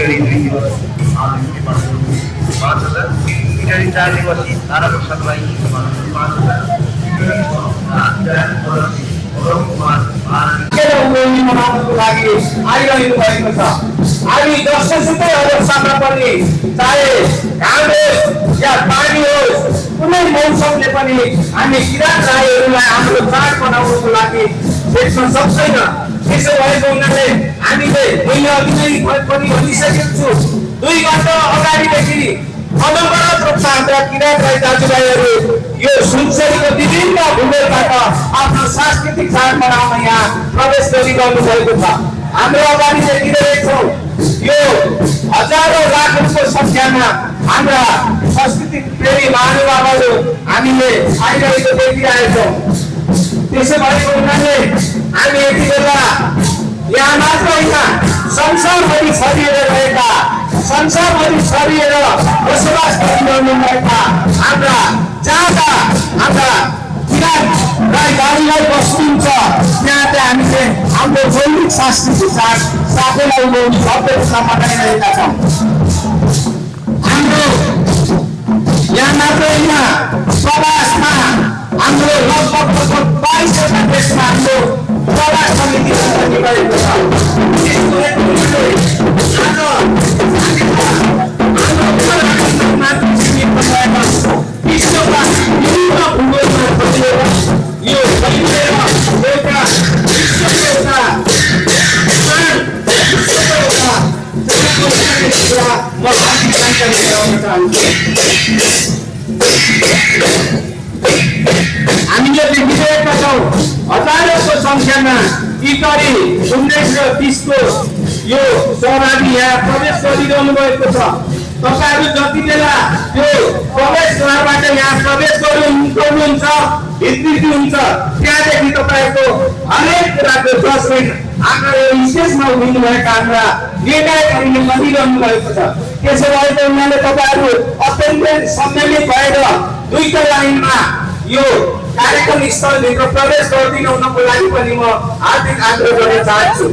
इटरी 2 दिवस आदि 5,000 इटरी 4 दिवस ताराप्रसादलाई 5,000 लागि आइरहनु भएको छ। हामी जसोसुकै अवस्थामा पनि चाहे घाम होस् या पानी होस् कुनै मौसमले पनि हामी किराँत राईहरूलाई हाम्रो चाड मनाउनको लागि भेट्न सक्दैन। त्यसो भएको हुनाले हामीले मैले अघि नै पनि भनिसकेको छु 2 घण्टा अगाडिदेखि अनवरत रूपमा हाम्रा किराँत राई दाजुभाइहरू यो सुनसरीको विभिन्न भूगोलबाट आफ्नो सांस्कृतिक चाड मनाउन यहाँ प्रवेश गरिरहनु भएको छ। हाम्रो अगाडि देखिरहेको यो हजारौं लाखौंको संख्यामा हाम्रा सांस्कृतिक प्रेमी महानुभावहरू हामीले आइरहेको देखिरहेछौँ। त्यसो भएको हुनाले हामी यति बेला यहाँ मात्र होइन संसारभरि छरिएर रहेका संसारभरि छरिएर बसोबास गरिरहनुभएका हाम्रा हाम्रा किराँत राई दाजुभाइ बस्नुहुन्छ त्यहाँ चाहिँ हामीले हाम्रो जैविक सांस्कृतिक चाड साथैलाई उठाउनु भव्य रूपमा मनाइरहेका छौँ। हाम्रो यहाँ मात्र होइन प्रवासमा हाम्रो लगभग 22वटा देशमा हाम्रो प्रवास समिति बनिरहेको हामीले देखिरहेका छौँ हजारौंको संख्यामा इटरी 1930 को यो शरणार्थी यहाँ प्रवेश गरिरहनु भएको छ। तपाईहरु जति बेला त्यो प्रवेशद्वारबाट यहाँ प्रवेश गर्नुहुन्छ भित्रिती हुन्छ त्यहाँदेखि तपाईहरुको हरेक कुराको जजमेन्ट हाम्रो यो स्टेजमा उभिनुभएका हाम्रा नेताहरूले गरिरहनु भएको छ। त्यसो भए उनीहरूले तपाईहरु अत्यन्तै सम्मिलित भएर दुईटा लाइनमा यो कार्यक्रम स्थलभित्र प्रवेश गरिदिनु हुनको लागि पनि म हार्दिक आग्रह गर्न चाहन्छु।